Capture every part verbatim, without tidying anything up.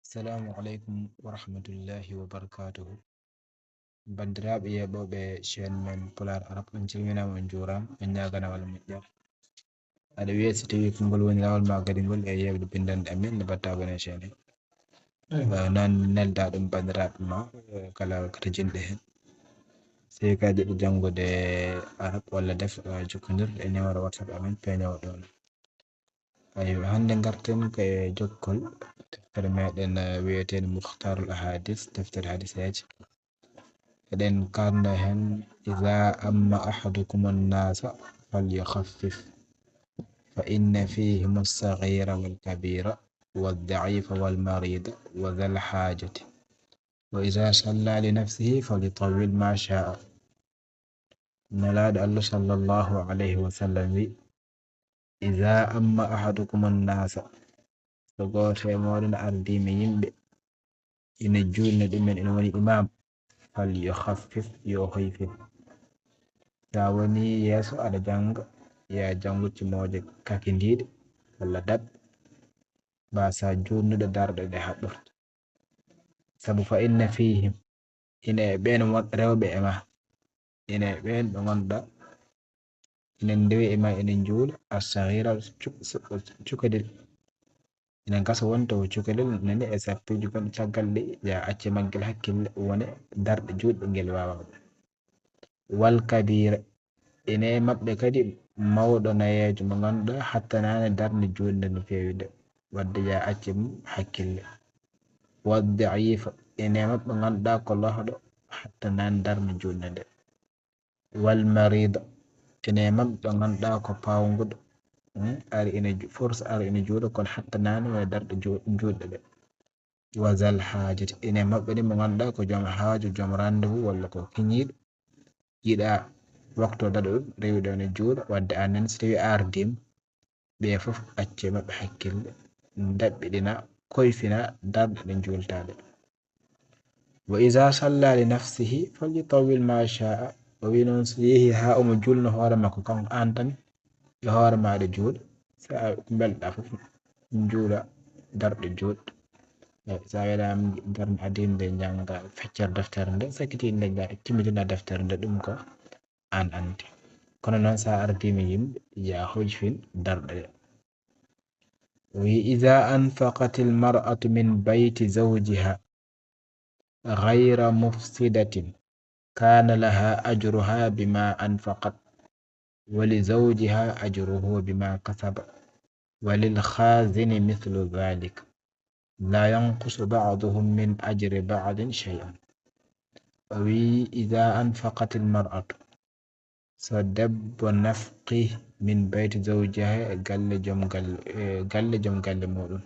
Assalamu aleykum wa rahmatullahi wa barakatuhu. Banndiraaɓe yeeɓooɓe chaîne men Pulaar Arab, on calminaama, on njuuraama, on ñaaganaama Allah moƴƴere. Aɗa wiya si tawii ko ngol woni laawol maa kadi ngol e yeewde binndanɗe amen, ne mbaɗtaa abonné chaîne he. Eh, noon neldaa ɗum banndiraaɓe ma, eh, kala ko to jinɗe heen. So tawii ko a jiɗɗo janngude Arab walla def, eh, jokkondir e numéro WhatsApp amen, peeñoowo ɗoon. Aywa, hannde ngarten ko e jokkol deftere meɗen, eh, wiyeteende Mukhtarul Ahadis, deftere hadiseeje. Eɗen kaanno heen, "Iza amma ahadukum annasa falyukhaffif, fa inna fihim as-saghira wal kabira, wad da'ifa wal marida, wa dhal hajati. Wa iza salla li nafsihi falyutawwil ma sha'a." Nelaaɗo Allah sallallahu alayhi wa sallam wi, "Iza amma ahadukum annasa." So gooto e mooɗon ardiima yimɓe, ina juulna ɗumen, ina woni imaam, "falyukhaffif", yo hoyfin. Sa woni yeeso aɗa jannga, ya janngu cimooje kakindiiɗe walla daɓɓe, mbasa juulnude darɗe ɗe haɓɓorta. Sabu fa inna fihim, ina e ɓeen won rewɓe e ma, ina e ɓeen ɓe ngannduɗaa ina ndewi e ma, ina njuula, as-saghira, cu-, su-, cukalel. Ina gasa won taw cukalel nani e sappeeji gonɗi caggal ɗe, ya acce maggel hakkille, wone darɗe juulɗe ngel waawa. Wal kabira, ina e maɓɓe kadi mawɗo nayeejo mo ngannduɗaa hattanaani darnde juulnde no feewi nde, wadde ya acce mum hakkille. Wad da'ifa, ina e maɓɓe ngannduɗaa ko lohɗo hattanaani darnde juulnde nde. Wal marida, ina e maɓɓe ɓe ngannduɗaa ko pawnguɗo, hmm, ari ina ju-, force ari ina juula, kono hattanaani wona darɗe ju-, juulɗe ɗe. Wa zal hajati, ina e maɓɓe ni mo ngannduɗaa ko joom haaju, joom rendez-vous, walla ko kiñiiɗo, yiɗa waktu daɗa ɗum, rewi ɗo ne juula, wadde aan nani so tawii a ardiima, ɓe fof acce maɓɓe hakkille, ndaɓɓiɗina, koyfina darɗe ɗe juultaa ɗe. Wa iza salla li nafsihi falyutawwil ma sha'a. O wi noon, so yehi haa omo juulno hoore makko, kanko aan tan, e hoore ma aɗa juula, sa ko mbelɗa fof, juula darɗe juulɗe. Eh, sa weɗaama darnde adiinde, njannga, feccere deftere nde, sakkitiinde, njaa, timmitina deftere nde, ɗum ko aan anndi. Kono noon, sa ardiima yimɓe, ya hoyfin darɗe ɗe. O wi, "Iza anfaqatil mar'atu min bayti zawjiha ghayra mufsidatin, kana laha ajruha bima anfaqat, wa li zawjiha ajruhu bima kasaba, wa lil khazini mithlu dhalik, la yanqusu ba'duhum min ajri ba'din shay'an." O wi, "Iza anfaqatil mar'atu," So debbo nafqi min bayti zawjiha e galle joom galle, e galle joom galle muɗum.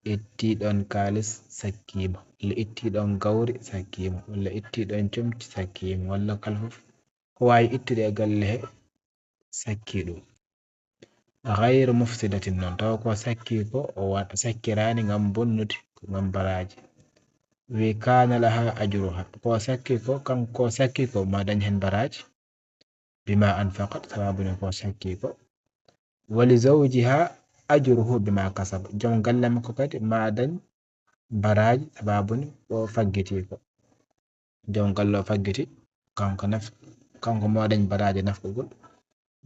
Itti ɗon kaalis sakkiima, walla itti ɗon gawri sakkiima, walla itti ɗon comci sakkiima, walla kala fof ko waawi ittude e galle he sakki ɗum. Ghayra mufsidatin noon, tawa ko sakki ko o wa-, sakkiraani ngam bonnude, ko ngam baraaji. Wi kana laha ajruha, ko sakki ko, kanko sakki ko ma dañ heen baraaji. Bima anfaqat, sababu ne ko sakki ko. Wa li zawjiha ajruhu bima kasaba, joom galle makko kadi ma dañ baraaji, sababu ne ko faggiti ko. Joom galle o faggiti, kanko naf-, kanko mo dañ baraaji nafqugol.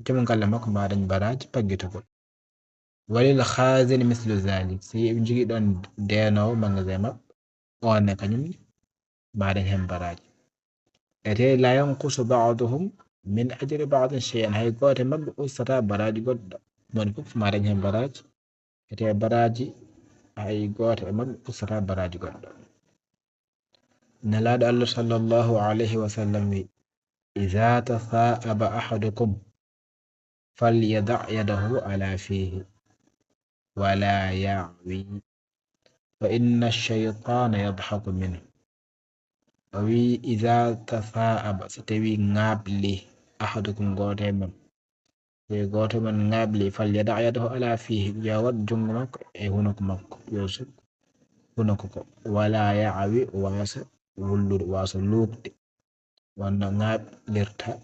Joom galle makko ma dañ baraaji paggitugol. Wa lil khazini mislu zalik, si ɓe njogii ɗon deenoowo magasin maɓɓe, on ne kañum ma dañ heen baraaji. Ete la yanqusu ba'duhum min ajri ba'din shay'an, hay gooto e maɓɓe ustata baraaji goɗɗo, moni fof ma dañ heen baraaji. Ete baraaji, hay gooto e maɓɓe ustata baraaji goɗɗo. Nelaaɗo Allah sallallahu alayhi wa sallam wi, "Iza tasa'aba ahadukum, falyada' yadahu ala fihi, wala ya'wi, fa inna shaytana yadhaku minhu." O wi, "Iza tasa'aba," so tawi ŋaabli, "ahadukum," gooto e mon, so tawi gooto e mon ŋaabli, "falyada' yadahu ala fihi," yo waɗ junngo makko e hunuko makko, yo suk hunuko ko, "wala ya'wi," waasa wullude, waasa luukde. Wonno ŋaaɓirta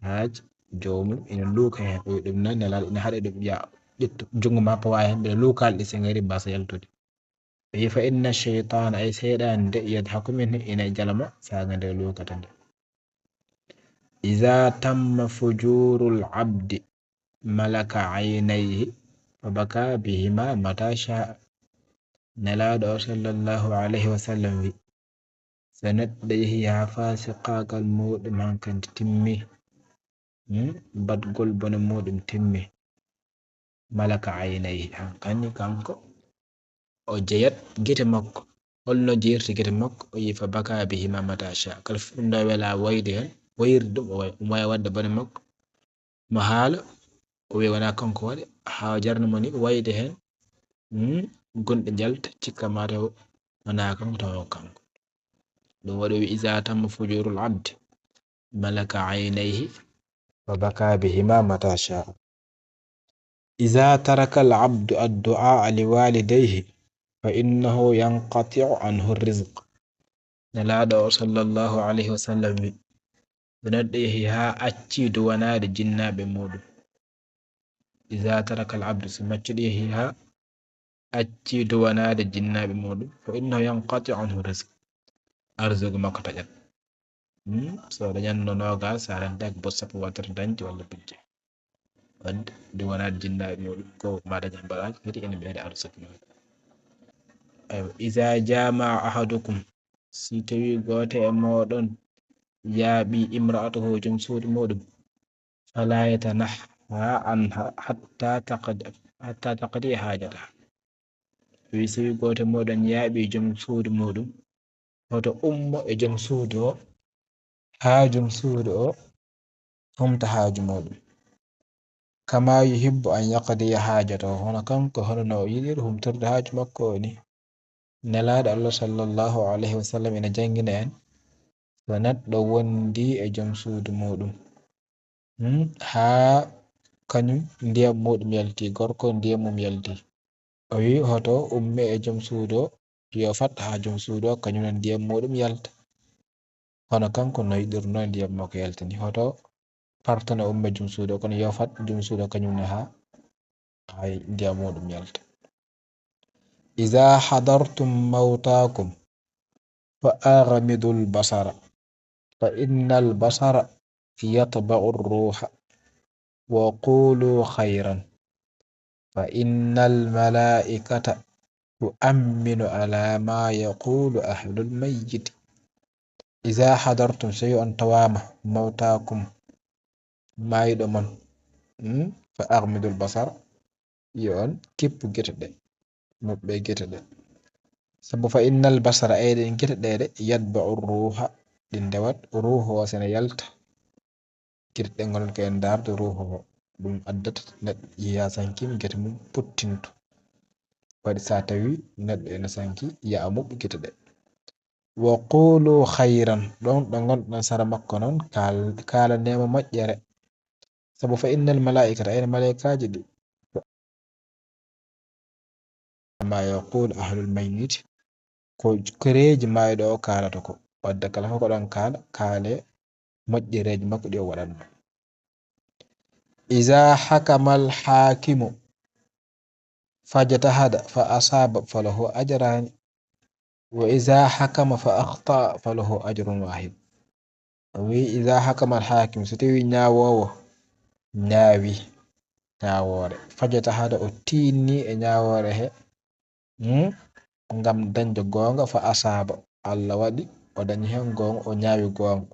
haaj joomum ina luuka heen. O wi ɗum noon, Nelaaɗo ina haɗa ɗum, ya ƴettu junngo ma pawa heen, mbeɗa luukaali ɗi, so ngari mbasa yaltude. Wi fa inna shaytaana, ay seyɗaani de, yadhaku minhu, ina jala mo, saaga nde luukata nde. Iza tamma fujurul abdi malaka aynayhi fa baka bihima mata shaa. Nelaaɗo o sallallahu alayhi wa sallam wi, so neɗɗo yehi haa faasiqaagal muuɗum hankadi timmi, hmm, baɗgol bone muuɗum timmi, malaka aynayhi, hankadi kanko o jeyat gite makko. Holno jeyrti gite makko? O yi fa baka bihima mata shaa. Kala fof ɗum ɗo wela wayde heen, wayri ɗum, o way, omo wawi waɗde bone makko. Mo haala, o wiya wona kanko waɗi, haa o jarni mo ni wayde heen. Hmm, gonɗi njalta, cikka mataw wona kanko, tawa ko kanko. Ɗum waɗi o wi, iza tamma fujurul abdi malaka aynayhi fa baka bihima mata shaa. Iza taraka al abdu addu'a li walidayhi fa innahu yanqati'u anhu rizq. Nelaaɗo o sallallahu alayhi wa sallam wi, so neɗɗo yehi haa acci duwanaade jinnaaɓe muuɗum. Iza taraka al abdu, so maccuɗo yehi haa acci duwanaade jinnaaɓe muuɗum, fa innahu yanqati'u anhu rizq. Arsugu makko taƴat. Hmm? So dañanno noogas, so a rentii ko bos sappo wattata dañde walla bijje. Wadde duwanaade jinnaaɓe muuɗum ko ma dañan baraaji, kadi ene ɓeyda arsugu ma. Aywa, iza jama ahadukum, si tawi gooto e mooɗon yaaɓi imra'atahu, joom suudu muuɗum, fala yatanaha anha hatta taqdi, hatta taqdi hajataha. Wi si tawi gooto e mooɗon yaaɓi joom suudu muuɗum, hoto ummo e joom suudu o, haa joom suudu o humta haaju muuɗum. Kama yuhibbu an yaqdiya hajatahu, hono kanko, hono no o yiɗiri humtorde haaju makko o ni. Nelaaɗo Allah sallallahu alayhi wa sallam ina janngina en, so neɗɗo wondi e joom suudu muuɗum, hmm, haa kañum ndiyam muuɗum yalti, gorko ndiyam mum yalti. O wi hoto umme e joom suudu o, yo fat haa joom suudu o kañum ne ndiyam muuɗum yalta. Hono kanko no yiɗirno ndiyam makko yalta ni. Hoto partana umme joom suudu o, kono yo fat joom suudu o kañum ne haa, haa ndiyam muuɗum yalta. Iza hadartum mawtakum fa aghmidul basara fa innal basara yatba'ur ruha wa qulu khayran fa innal malaikata tu'amminu ala ma yaqulu ahlul mayyit. Iza hadartum, so tawi on tawaama, mawtakum, maayɗo mon, hmm, fa aghmidul basar, yo on kippu gite ɗe, muɓɓe gite ɗe. Sabu fa innal basara, e ɗen gite ɗe de, yatba'u ruha, ɗi ndewat, ruhu o sene yalta. Gite ɗe ngonat ko e ndaarde ruhu o, ɗum addata neɗɗo yiya sankiima, gite mum pottinto. Waɗi so tawi neɗɗo ene sanki, yo a muɓɓu gite ɗe. Wa qulu khayran, ɗon ɗo ngonɗon sara makko noon, kaal-, kaalanee mo moƴƴere. Sabu fa innal malaa'ikata, ayno malaa'ikaaji ɗi, ma yaqulu ahlul mayyit, ko koreeji maayɗo o kaalata ko. Wadde kala fof ko ɗon kaala, kaale moƴƴereeji makko ɗi o waɗatno. Iza hakamal hakimu fajtahada fa asaba falahu ajrani, wa iza hakama fa akhta falahu ajrun wahid. O wi, iza hakamal hakim, so tawi ñaawoowo ñaawi ñaawoore, fajtahada, o tiinni e ñaawoore he, hmm, ngam dañde goonga, fa asaba, Allah waɗi o dañi heen goonga, o ñaawi goonga.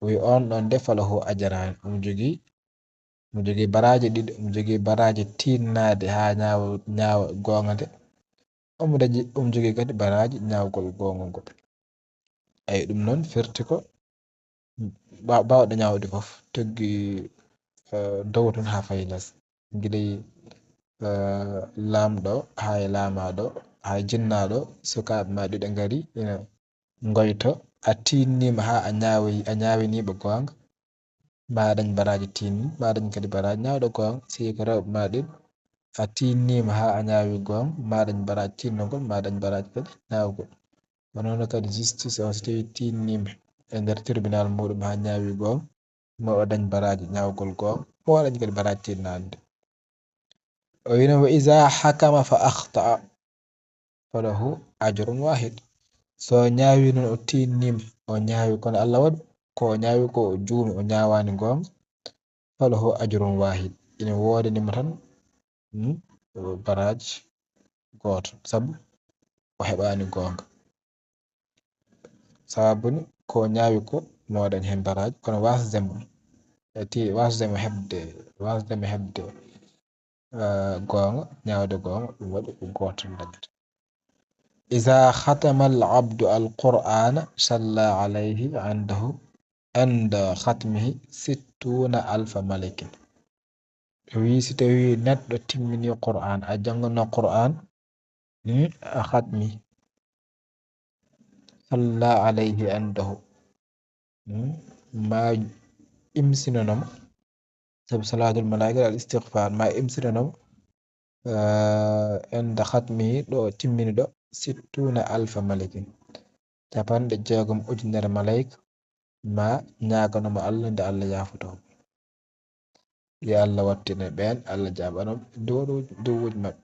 O wi, on ɗon de falahu ajrani, omo jogii, omo jogii baraaji ɗiɗi, omo jogii baraaji tiinnaade haa ñaawa, ñaawa goonga nde. Omo dañi, omo jogii kadi baraaji ñaawgol goonga ngol. Eyi, ɗum noon firti ko ba-, baawɗo ñaawde fof, tuggi, eh, dow toon haa fayi les. Gila, eh, laamɗo, haa e laamaaɗo, haa e jinnaaɗo, sukaaɓe ma ɗiɗo ngari, ina ngoyto, a tiinniima haa a ñaawi-, a ñaawiniiɓe goonga, ma dañ baraaji tiinni, ma dañ kadi baraaji ñaawɗo goonga, si ko rewɓe ma ɗiɗo, a tiinniima haa a ñaawi goonga, ma dañ baraaji tiinnugol, ma dañ baraaji kadi ñaawgol. Ko noon kadi justice o, so tawi tiinniima e nder tribunal muuɗum haa ñaawi goonga, ma o dañ baraaji ñaawgol goonga, ma o dañ kadi baraaji tiinnaande. O wiino, wa iza hakama fa akhta'a. falahu ajrun wahid. So o ñaawi noon, o tiinnima, o ñaawi, kono Allah waɗi ko o ñaawi ko, o juumi, o ñaawaani goonga, falahu ajrun wahid. Ina woodanimo tan, hmm, baraaji gooto, sabu o heɓaani goonga. Sababu ni ko o ñaawi ko, mo waɗan heen baraaji, kono wasdemo, e ti-, wasdemo heɓde, wasdemo heɓde, eh, goonga, ñaawde goonga, ɗum waɗi ko gooto dañata. Iza khatama al abdu al qur'ana salla alayhi indahu, inda khatmihi sittuna alfa malakin. O wi, si tawi neɗɗo timmini Qur'an, a jannganno Qur'an, hmm, a khatmi, salla alayhi indahu, hmm, ma imsinanoma, sabu salatul malaika al istighfar, ma imsinanoma, eh, inda khatmihi, ɗo timmini ɗo, sittuna alfa malakin, capanɗe jeegom ujunere malaika, ma ñaaganoma Allah nde Allah yaafoto. Yo Allah wattine ɓeen, Allah jaɓano duwawuuji, duwawuuji maɓɓe.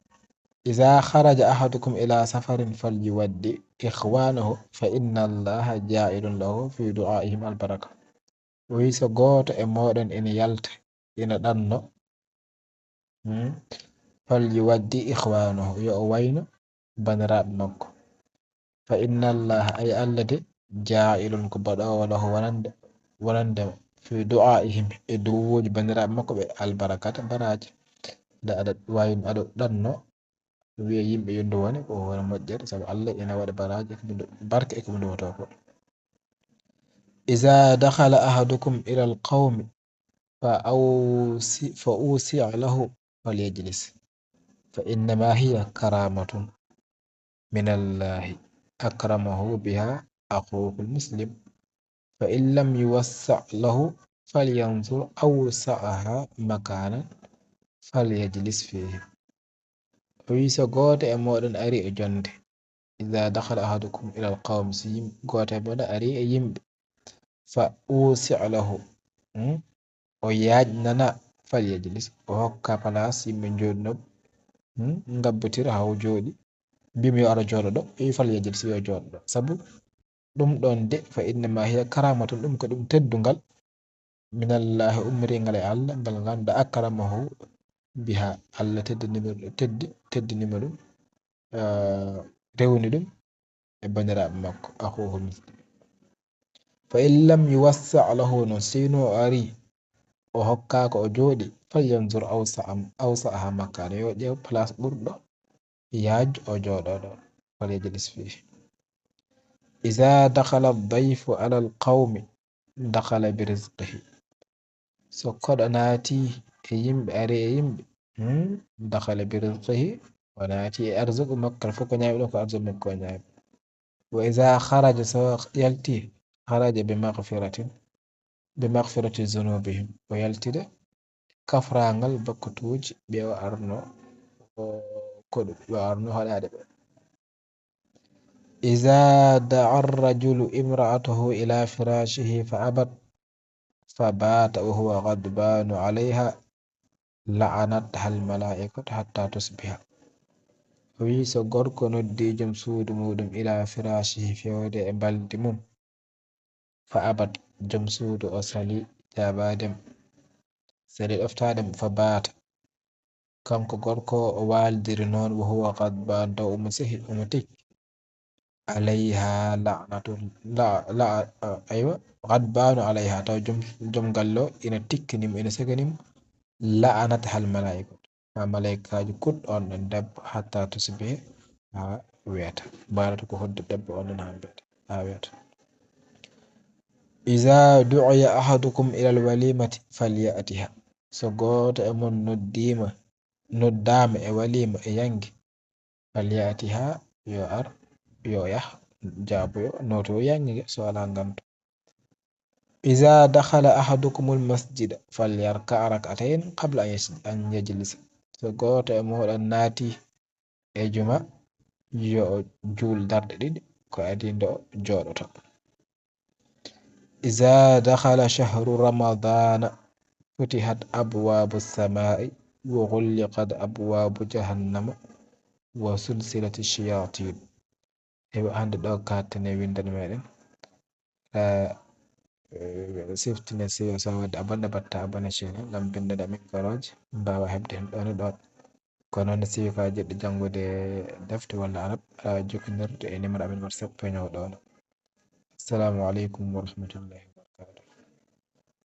Iza kharaja ahadukum ila safarin falyuwaddi ikhwanahu fa inna Allaha ja'ilun lahu fi du'aihim albaraka. O wi, so gooto e mooɗon ina yalta, ina ɗanno, hmm, falyuwaddi ikhwanahu, yo o wayno bandiraaɓe makko. Fa inna Allaha, ay Allah de, ja'ilun ko baɗoowo lahu wonande, wonande mo, fi du'aihim, e duwawuuji bandiraaɓe makko ɓe, albarakata, baraaji. Nde aɗa wayi, aɗa ɗanno, wiya yimɓe yo nduwani, ko wona moƴƴere, sabu Allah ina waɗa baraaji e ko ɓe ndu-, barke e ko ɓe nduwotoo ko. Iza dakhala ahadukum ila al qawmi fa awsi-, fa usi'a lahu falyajlis, fa innama hiya karamatun min Allahi akramahu biha akhuhu al muslim, fa in lam yuwassa' lahu falyanzur awsa'aha makanan falyajlis fihi. O wi, so gooto e mooɗon ari e jonde, iza dakhala ahadukum ila al qawmi, si yim-, gooto e mooɗon ari e yimɓe, fa usi'a lahu, hmm, o yaajnana, falyajlis, o hokka place yimɓe njooɗinoo, hmm, ngabbitira haa o jooɗi, mbiyamo yo ara jooɗo ɗo, o wi falyajlis, yo jooɗo ɗo. Sabu ɗum ɗoon de, fa innama hiya karamatun, ɗum ko ɗum teddungal, minallahi, ummiringal e Allah, ngal ngannduɗaa akramahu biha, Allah teddinima, teddi, teddinima ɗum, eh, rewni ɗum e bandiraaɓe makko, akhuhu muslim. Fa in lam yuwassa' lahu, no sino o ari, o hokkaaka, o jooɗi, falyanzur awsa'a, awsa'aha makana, yo ƴeew place ɓurɗo yaaj, o jooɗo ɗo, falyajlis fihi. Iza dakhala ad-dayfu ala al-qawmi, dakhala bi rizqihi. So koɗo naati e yimɓe, ari e yimɓe, hmm, dakhala bi rizqihi, o naati e arzuku makko, kala fof ko ñaami ɗum ko arzuku makko o ñaami. Wa iza kharaja, so yalti, kharaja bi maghfiratin, bi maghfirati zunubihim, o yaltide kafrangal bakkutuuji ɓe o arno, o koɗu, ɓe o arno haɗaade ɓe. Iza da'a ar-rajulu imra'atahu ila firashihi fa abat, fa bata wa huwa ghadbanu alayha, la'anatha al-mala'ikatu hatta tusbiha. O wi, so gorko noddi joom suudu muɗum ila firashihi, fewde e mbaldi mum, fa abat, joom suudu o sali jaabaade mo, sali ɗoftaade mo, fa bata, kanko gorko o, o waalidiri noon, wa huwa ghadban, taw omo sehi, omo tikki. Alayha la'natu, la, la, aywa, ghadbanu alayha, taw joom, joom galle o ina tikkini mo, ina segani mo, la'anatha al-mala'ikatu, haa malaa'ikaaji kuɗ on ɗon debbo, hatta tusbiha, haa weeta. Mbaarata ko hodde debbo on ɗon haa weeta, haa weeta. Iza du'iya ahadukum ila al-walimati falya'tiha. So gooto e mon noddiima, noddaama e waliima, e yannge, falya'tiha, yo ar, yo yah, jaaboyo, nooto yannge so alaa nganto. Iza dakhala ahadukumul masjida falyarka' rak'atayn qabla an yas-, an yajlisa. So gooto e mooɗon naati e juma, yo o juul darɗe ɗiɗi ko adii nde o jooɗoto. Iza dakhala shahru ramadana futihat abwabu samai wa ghulliqat abwabu jahannama وسلسلة الشياطين. Ewa, hannde ɗo kattane winndere meɗen. Siftine si so wadde abonné, batta abonné channel ngam binndana min garooji, mbawa heɓde hen ɗon e ɗon. Ko noon si ko a jiɗɗo janngude defte walla arab, a jokkondirde e numéro amen WhatsApp peñowo ɗon. Assalamu aleykum wa rahmatullahi.